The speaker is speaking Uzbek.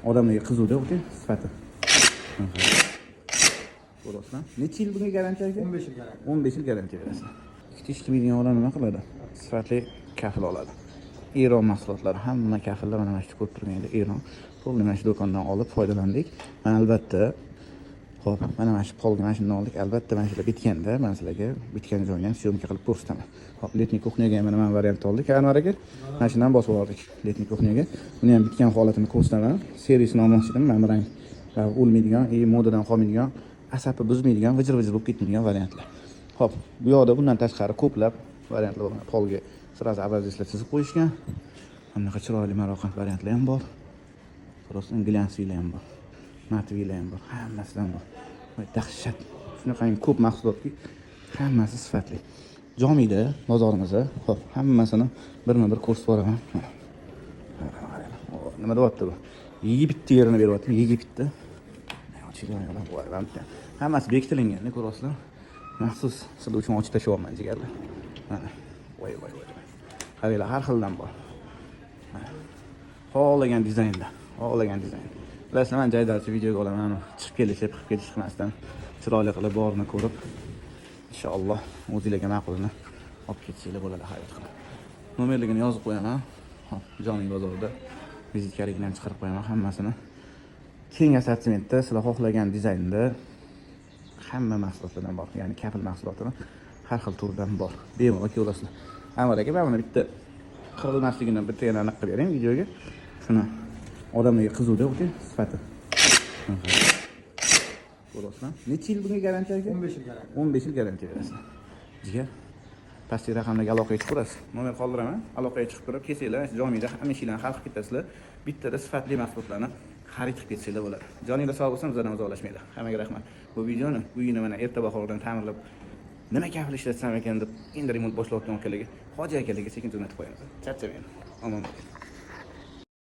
Odamlarga qiziqda, aka, sifati. Ko'ryapsizlar? Necha yil bunga garantiya, aka? 15 yil garantiya. 15 yil garantiya berasizlar. Ikkita ish qilmaydigan odam nima qiladi? Sifatli kafel oladi. Eron mahsulotlari, hamma kafellar mana shu ko'rib turganinglar Eron. Полный mana shu do'kondan olib foydalandik. Man albatta. Xo'p, mana shu polga mana shundan oldik. Albatta, mana shular bitganda man sizlarga bitgan joyini ham съёмка qilib ko'rsataman. Xo'p, летний кухня ga ham mana variant oldik. Anvar aka, mana shundan bosib oldik летний кухня ga. Uni ham bitgan holatini ko'rsataman. Serisini olmoqchi edim. Mana bu rang va o'lmaydigan, и modadan qolmaydigan, asabi buzmaydigan, vijir-vijir bo'lib ketmaydigan variantlar. Xo'p, bu yoqda bundan tashqari ko'plab variantlar bor. Polga сразу образец lar chizib qo'yishgan. Bunaqa chiroyli maroqand variantlar ham bor. Rostdan глянцевый lar ham bor. Матовый lar ham bor. Hammasidan bor. Voy, dahshat. Shunaqangi ko'p mahsulotki, hammasi sifatli. Jomiyda bozorimizda, xo'p, hammasini birma-bir ko'rsatib boraman. O, nima deyapti bu? Yigitni yerini beryapti, Yigitni. Hammasi bekitilingan, ko'ryapsizlar. Maxsus sizlar uchun ochib tashlayapman, jigarlar. Mana. Voy, voy, voy. Qaranglar, har xildan bor. Mana. Xohlagan dizaynda, xohlagan dizayn. Bilasizlar, man jaydarcha videoga olaman, chiqib kelishi, chiqib ketish qilmasdan chiroyli qilib borini ko'rib, inshaalloh o'zinglarga ma'qulini olib ketsanglar bo'ladi xarid qilib. Nomerligini yozib qo'yaman. Hop, Jomiy bozorida vizitkaligini ham chiqarib qo'yaman hammasini. Keng assortimentda sizlar xohlagan dizaynda hamma mahsulotlardan bor. Ya'ni kafel mahsulotini har xil turidan bor. Bemalol kelaverasizlar. Anvar aka, mana buni bitta qirilmasligini bitta yana aniq qilib bering videoga. Shuni odamlarga qiziqda, aka, sifati. Ko'ryapsizlar? Necha yil bunga garantiya, aka? 15 yil garantiya. 15 yil garantiya berasizlar. Jigar, pastki raqamlarga aloqaga chiqaverasiz. Nomer qoldiraman. Aloqaga chiqib turib kelsanglar, shu Jomiyda hamma ishlarni hal qilib ketasizlar. Bittada sifatli mahsulotlarni xarid qilib ketsanglar bo'ladi. Joninglar sog' bo'lsin, bizlardan uzoqlashmanglar. Hammaga rahmat. Bu videoni uyini mana erta bahordan ta'mirlab, nima kafel ishlatsam ekan deb endi remont boshlayotgan akalarga, hoji akalarga sekin jo'natib qo'yamiz. Charchamang. Omon bo'ling.